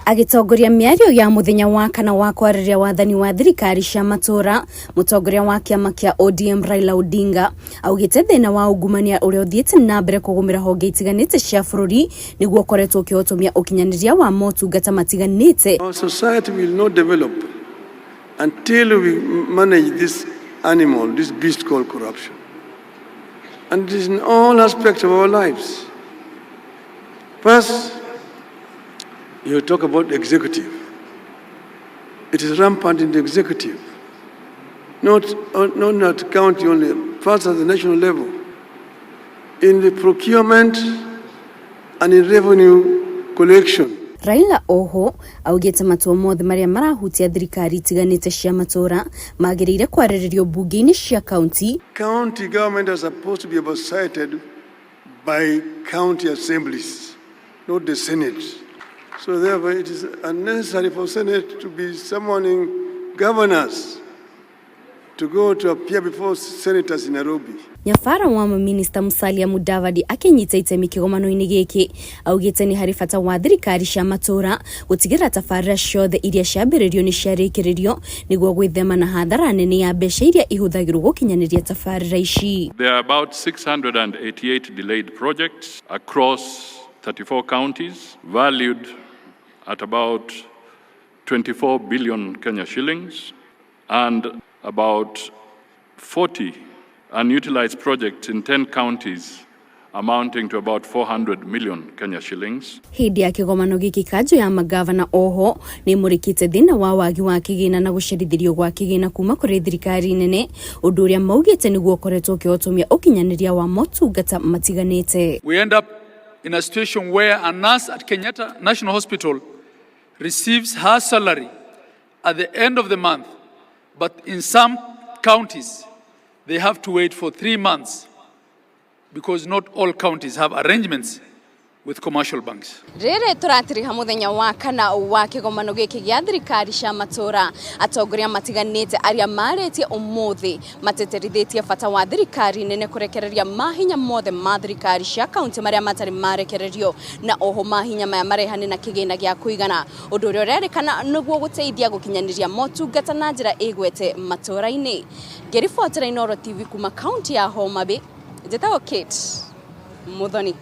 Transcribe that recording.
Agĩtongoria mĩario ya mũthenya wa kana wa kwarĩrĩria wathani wa thirikari cia matũra, mũtongoria wa kĩama kĩa ODM Raila Odinga augĩte thĩna wa ungumania ũrĩa ũthiĩte na mbere kũgũmĩra honge itiganĩte cia bũrũri nĩguo ũkoretwo ũkĩhotomia ũkinyanĩria wa motungata matiganĩte. Our society will not develop until we manage this animal, this beast called corruption. And it is in all aspects of our lives. First, you talk about the executive. It is rampant in the executive, not at county only, first at the national level. In the procurement and in revenue collection. Raila oho augĩte matua mothe marĩa marahutia thirikari itiganĩte cia matũra magĩrĩire kwarĩrĩrio mbunge-inĩ cia kaunti. County government are supposed to be oversighted by county assemblies, not the Senate. So therefore, it is unnecessary for Senate to be summoning governors to go to appear before senators in Nairobi. Nyabara wa maminista Musalia Mudavadi akĩnyita itemi kĩgomano-inĩ gĩkĩ augĩte nĩ harĩ bata wa thirikari cia matũra gũtigĩrĩra tabarĩra ciothe iria ciambĩrĩrio nĩ ciarĩkĩrĩrio nĩguo gwĩthema na hathara nene ya mbeca iria ihũthagĩrwo gũkinyanĩria tabarĩra ici. There are about 688 delayed projects across 34 counties, valued at about 24 billion Kenya shillings, and about 40 unutilized projects in 10 counties amounting to about 400 million Kenya shillings. Hĩndĩ ya kĩgomano gĩkĩ, kanjũ ya magavana oho nĩ ĩmũrĩkĩte thĩna wa wagi wa kĩgĩna na gũcerithĩrio gwa kĩgĩna kuma kũrĩ thirikari nene, ũndũ ũrĩa maugĩte nĩguo ũkoretwo ũkĩhotomia ũkinyanĩria wa motungata matiganĩte. We end up in a situation where a nurse at Kenyatta National Hospital receives her salary at the end of the month, but in some counties, they have to wait for 3 months because not all counties have arrangements with commercial banks. Rĩrĩ tũratiriha mũthenya wa kana wa kĩgomano gĩkĩ gĩa thirikari cia matũra, atongoria matiganĩte arĩa marĩtie ũmũthĩ mateterithĩtie bata wa thirikari nene kũrekereria mahinya mothe ma thirikari cia kaunti marĩa matarĩ marekererio, na oho mahinya maya marehane na kĩgĩna gĩa kũigana, ũndũ ũrĩa ũrerĩkana nĩguo gũteithia gũkinyanĩria motungata na njĩra ĩgwete matũra-inĩ. Ngĩribotera Inooro TV kuma kaunti ya Homa Bay, njĩtagwo Kate Muthoni.